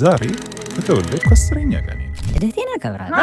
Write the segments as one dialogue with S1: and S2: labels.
S1: ዛሬ ከተወለድኩ 10ኛ ቀኔ ነው።
S2: ልደቴን አከብራለሁ።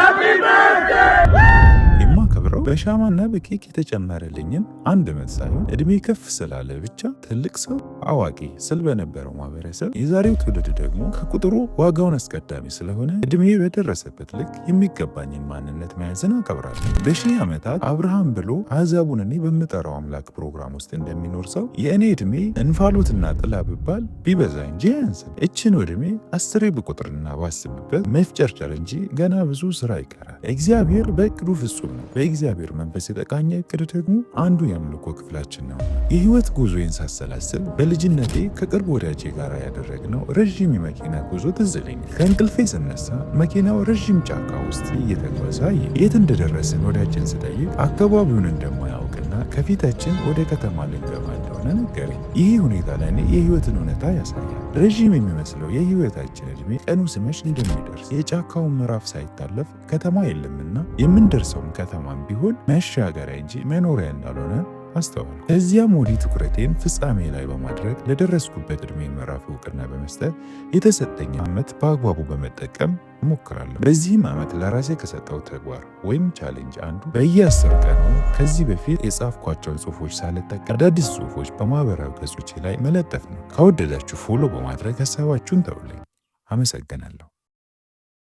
S1: የማከብረው በሻማና በኬክ የተጨመረልኝን አንድ ዓመት ሳይሆን እድሜ ከፍ ስላለ ብቻ ትልቅ ሰው፣ አዋቂ ስል በነበረው ማህበረሰብ፣ የዛሬው ትውልድ ደግሞ ከቁጥሩ ዋጋውን አስቀዳሚ ስለሆነ እድሜ በደረሰበት ልክ የሚገባኝን ማንነት መያዝን አከብራለሁ። በሺህ ዓመታት አብርሃም ብሎ አሕዛቡን እኔ በምጠራው አምላክ ፕሮግራም ውስጥ እንደሚኖር ሰው የእኔ እድሜ እንፋሎትና ጥላ ብባል ቢበዛ እንጂ አያንስም። እችን እድሜ 10ሬ ብቆጥርና ባስብበት መፍጨርጨር እንጂ ገና ብዙ ስራ ይቀራል። እግዚአብሔር በእቅዱ ፍጹም ነው። በእግዚአብሔር መንፈስ የተቃኘ እቅድ ደግሞ አንዱ የአምልኮ ክፍላችን ነው። የህይወት ጉዞዬን ሳሰላስል በልጅነቴ ከቅርብ ወዳጄ ጋር ያደረግነው ረዥም የመኪና ጉዞ ትዝ ይለኛል። ከእንቅልፌ ስነሳ መኪናው ረዥም ጫካ ውስጥ እየተጓዘ የት እንደደረስን ወዳጄን ስጠይቅ አካባቢውን እንደማያውቅና ከፊታችን ወደ ከተማ ልንገባ እንደሆነ ነገረኝ። ይህ ሁኔታ ለእኔ የህይወትን እውነታ ያሳያል። ረዥም የሚመስለው የህይወታችን እድሜ ቀኑ ሲመሽ እንደሚደርስ፣ የጫካውን ምዕራፍ ሳይታለፍ ከተማ የለምና የምንደርሰውም ከተማም ቢሆን መሻገሪያ እንጂ መኖሪያ እንዳልሆነ አስተዋልኩ። ከዚያም ወዲህ ትኩረቴን ፍጻሜ ላይ በማድረግ ለደረስኩበት ዕድሜ ምዕራፍ እውቅና በመስጠት የተሰጠኝ ዓመት በአግባቡ በመጠቀም እሞክራለሁ። በዚህም ዓመት ለራሴ ከሰጠው ተግባር ወይም challenge አንዱ በየ10 ቀኑ ከዚህ በፊት የጻፍኳቸውን ጽሁፎች ሳልጠቀም አዳዲስ ጽሁፎች በማህበራዊ ገጾቼ ላይ መለጠፍ ነው። ከወደዳችሁ follow በማድረግ ሀሳባችሁን ተውልኝ። አመሰግናለሁ።